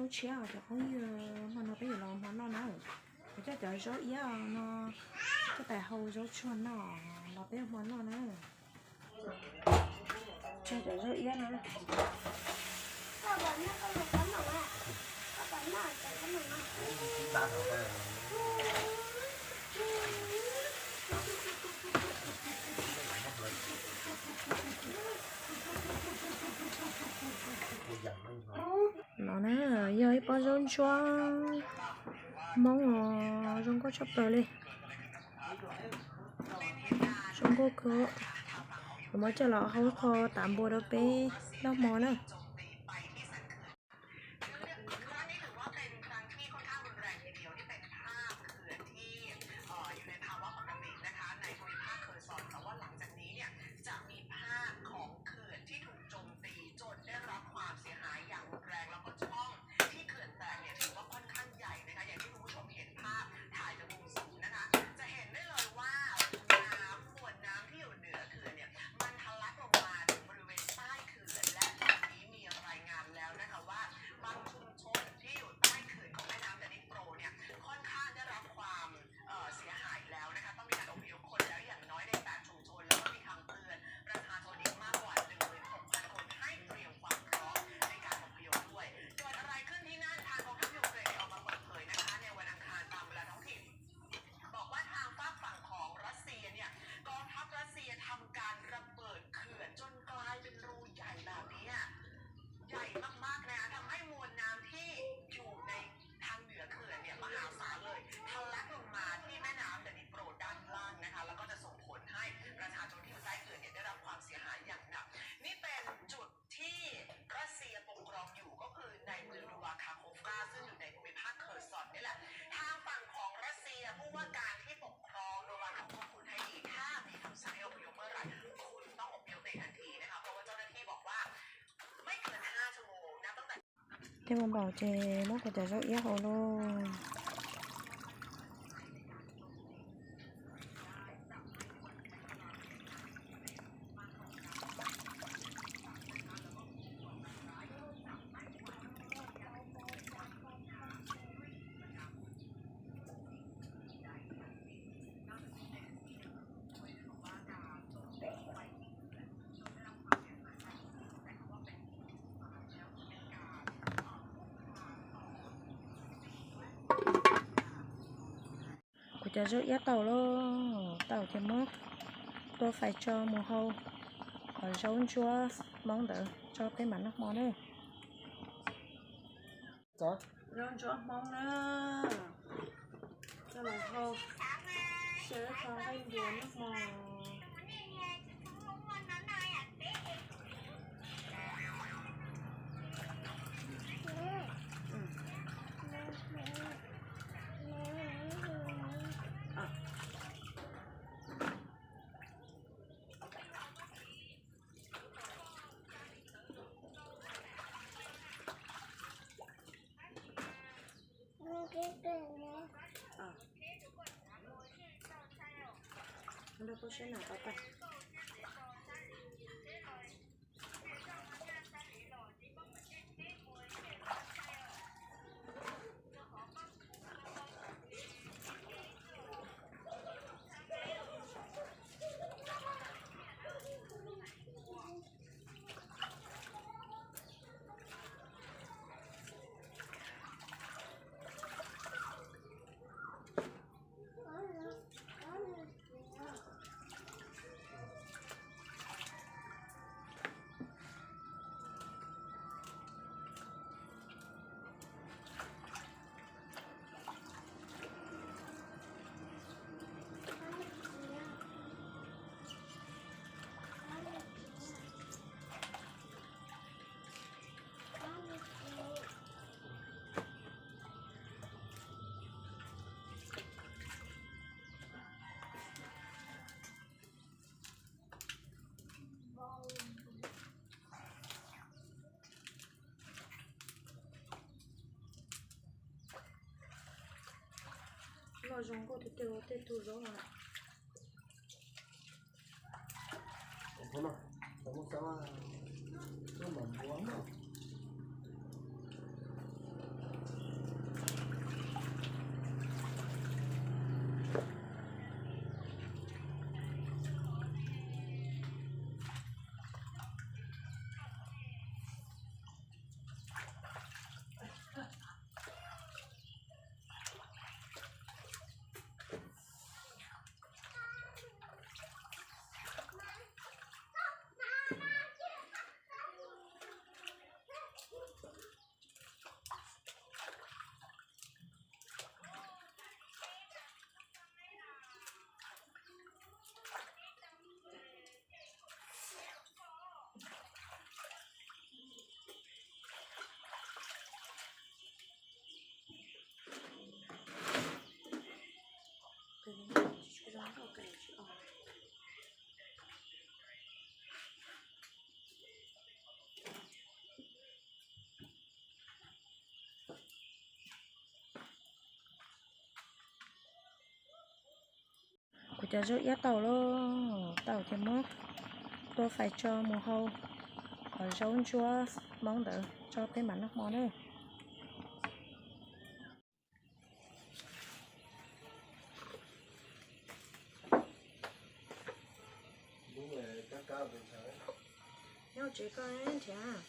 Tshiab os cov phooj ywg, hmo no peb yuav los hmo noj na. Kuv coj cov zaub iab no coj pais hau zaub tsuag noj, los peb hmo noj na. Coj cov zaub iab no. No na, yog ib pob zaub ntsuab Hmoob os, zoo nkauj tshaj plaws li. Zoo nkauj kawg. Kuv muab coj los hau ib qho tav npua rau peb noj hmo na. Tej mus npaum ces muab kuv cov zaub iab hau lauj. Kuv cov zaub iab tau lauj, tau ces muab tua fais tso mus hau cov zaub ntsuab Hmoob ntawd tso peb mam noj hmo na. Zaub ntsuab Hmoob na, coj los hau, xyaw ib qho nqaij npias noj hmo. Loj zoo nkauj tiag tiag tej tug zaub no. Cov zaub iab tau lawm, tau ces muab tua fais tso mus hau cov zaub ntsuab Hmoob ntawd tso peb mam noj hmo na. Nyob tsev koj nrhiav.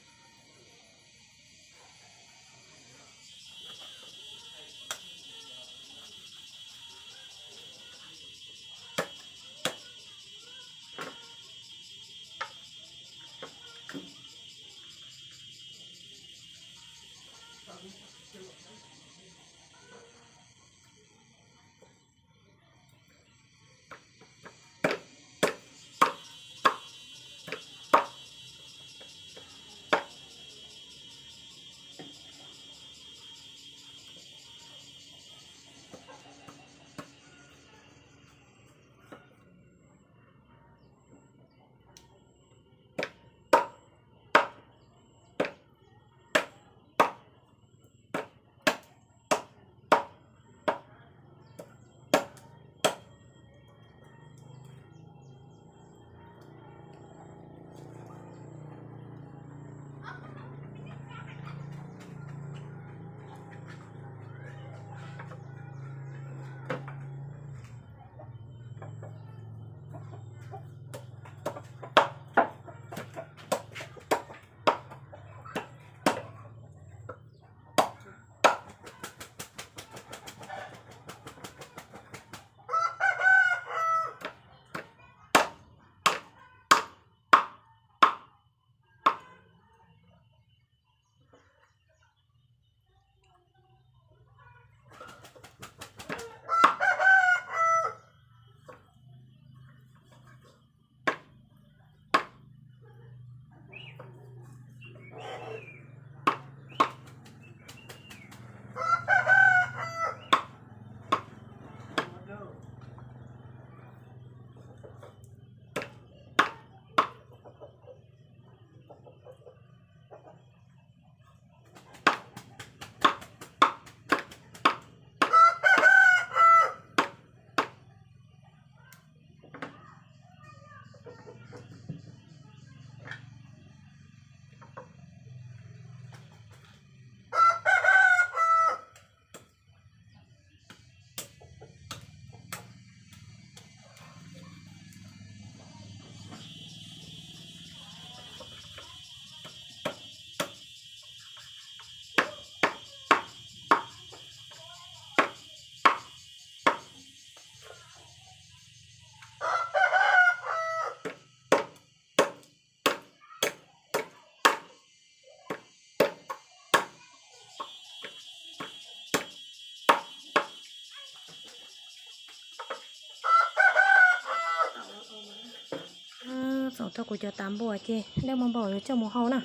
Txoom tau kuv cov tav npua ces dej muag npaum yuav coj mus hau na.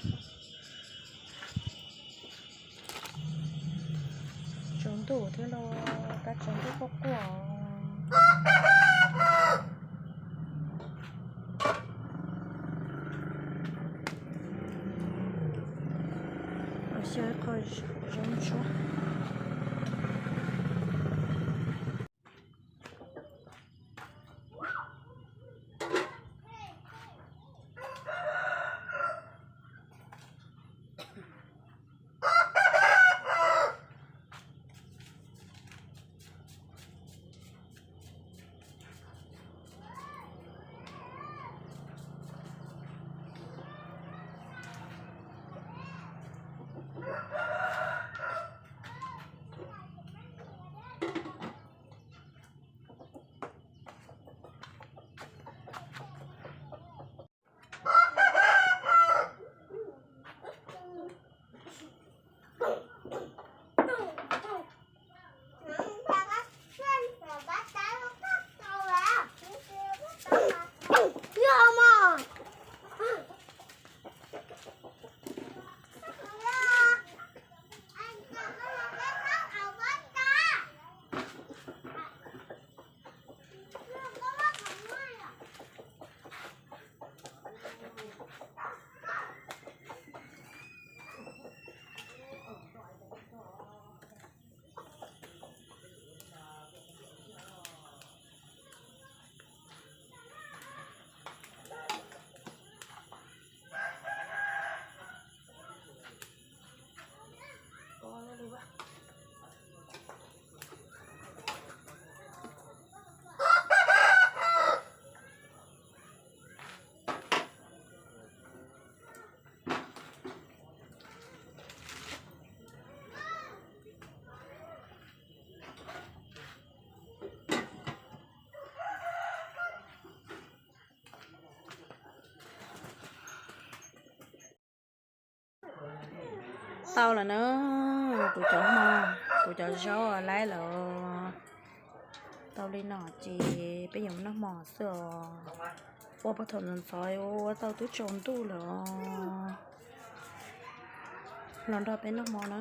Tsaus ntuj thiab los, kab tsaus ntuj quaj quaj. Xyaw qho zaub ntsuab. Tau lawm na, kuv cov hmo, kuv cov zaub laib lawm. Tau li no ces peb yuav noj hmo xwb os. Ua puag thaum ntxov ntxov ua tau twb tsaus ntuj lawm os. Los nrog peb noj hmo na.